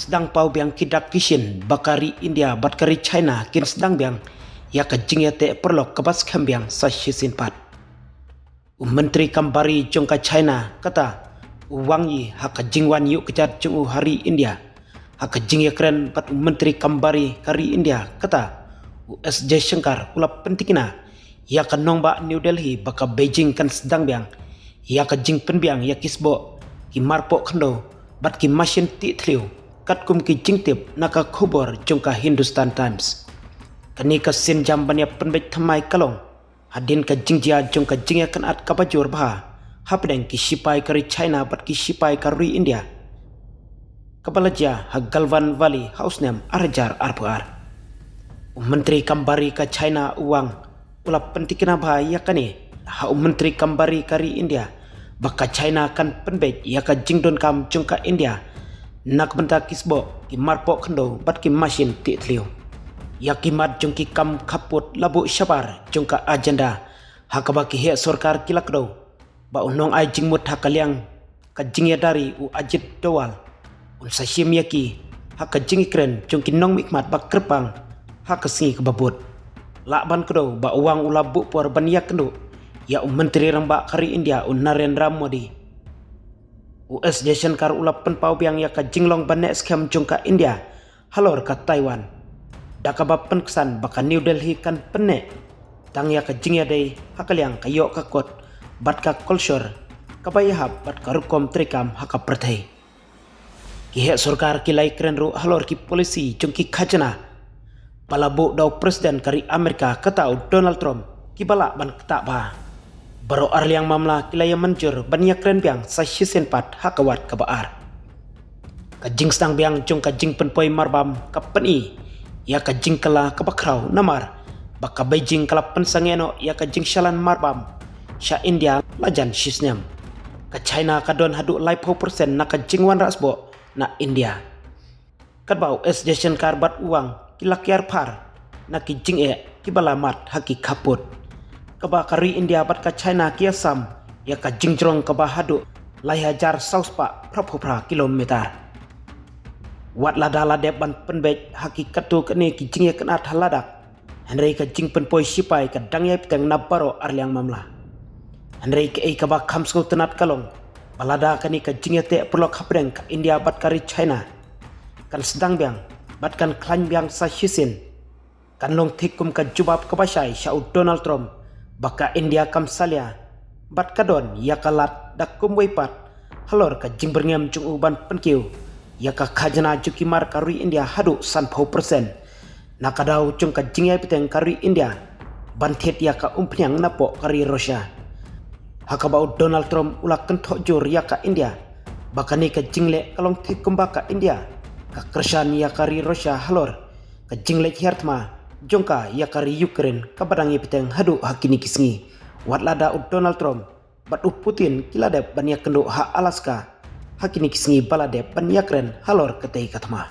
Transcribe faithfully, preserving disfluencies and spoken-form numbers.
Sdang paw biang ki dak ki shin ba ka ri India bad ka ri China kin sdang biang ïa ka jingïateh paralok kaba skhem biang sa shisien pat. U Myntri kam bari jong ka China kata u Wang Yi ha ka jingwan ïuh kjat jong u ha ri India ha ka jingïakren bad u Myntri kam bari ka ri India kata u S Jaishankar u la pyntikna ïa ka nongbah New Delhi ba ka Beijing kan sdang biang ïa ka jingpynbiang ïa ki sboh, ki marpoh khyndew bad ki mashin tih thliew, katkum ki jingtip na ka khubor jong ka Hindustan Times. Kane ka sienjam ban ïa pynbeit thymmai ka long hadien ka jingjia jong ka jingïakynad kaba jur bha hapdeng ki shipai ka ri China bad ki shipai ka ri India kaba la jia ha Galwan Valley ha u snem ar hajar arphew ar. U Myntri kam bari ka China u Wang u la pyntikna bha ïa kane ha u Myntri kam bari ka ri India ba ka China kan pynbeit ïa ka jingdonkam jong ka India na ka bynta ki sboh, ki marpoh khyndew bad ki mashin tih thliew. Ïa ki mat jong ki kam khappud la buh shabar jong ka agenda ha kaba ki heh sorkar ki la kdew ba u nongai jingmut ha ka liang ka jingïadari u Ajit Doval un sa shim ïa ki ha ka jingïakren jong ki nongmihkhmat ba kyrpang ha ka sngi kaba bud. Lah ban kdew ba u Wang u la buh por ban ïakynduh ïa u Myntri Rangbah ka ri India u Narendra Modi. U S Jaishankar u la pynpaw biang ïa ka jinglong ba neh skhem jong ka India halor ka Taiwan da kaba pynksan ba ka New Delhi kan pynneh tang ïa ka jingïadei ha ka liang ka ïoh ka kot bad ka kolshor kaba ïahap bad ka rukom treikam ha ka pyrthei. Ki heh sorkar ki la ïakren ruh halor ki polisi jong ki khajna ba la buh da u President ka ri Amerika kata u Donald Trump kiba lah ban ktah bha. Baroh arliang mamla ki la ïa mynjur ban ïakren biang sa shisien pat ha ka wat kaba ar. Ka jingsdang biang jong ka jingpynpoi marbam ka pyni ïa ka jingkylla kaba khraw namar ba ka Beijing ka la pynsangeh noh ïa ka jingshalan marbam sha India lajan shisnem. Ka China ka don haduh laiphew persen na ka jingwanrah sboh na India. Katba u S Jaishankar bad u Wang ki la kiar phar na ki jingeh kiba la mad ha ki khappud kaba ka ri India bad ka China ki ïasam ïa ka jingjrong kaba haduh lai hajar saw spah phraphew phra kilometer. Wat lada la dep ban pynbeit ha ki katto katne ki jingïakynad ha Ladakh, hynrei ka jingpynpoi shipai ka dang ïai bteng na baroh arliang mamla. Hynrei kaei kaba kham sngewtynnat ka long ba lada kane ka jingïateh paralok hapdeng ka India bad ka ri China kan sdang biang bad kan khlaiñ biang sa shisien, kan long thik kum ka jubab kaba shai sha u Donald Trump ba ka India kam salia bad ka don ïa ka lad da kumwei pat halor ka jingbyrngem jong u ban pynkiew ïa ka khajna jong ki mar ka ri India haduh sanphew persen na ka daw jong ka jingïai bteng ka ri India ban thied ïa ka umphniang napoh ka ri Russia. Ha kaba u Donald Trump u la kynthoh jur ïa ka India ba kane ka jingleh ka long thik kumba ka India ka kyrshan ïa ka ri Russia halor ka jingleit hiar thma jong ka ïa ka ri Ukraine kaba dang ïai bteng haduh ha kine ki sngi. Wat lada u Donald Trump bad u Putin ki la dep ban ïakynduh ha Alaska ha kine ki sngi ba la dep ban ïakren halor katei ka thma.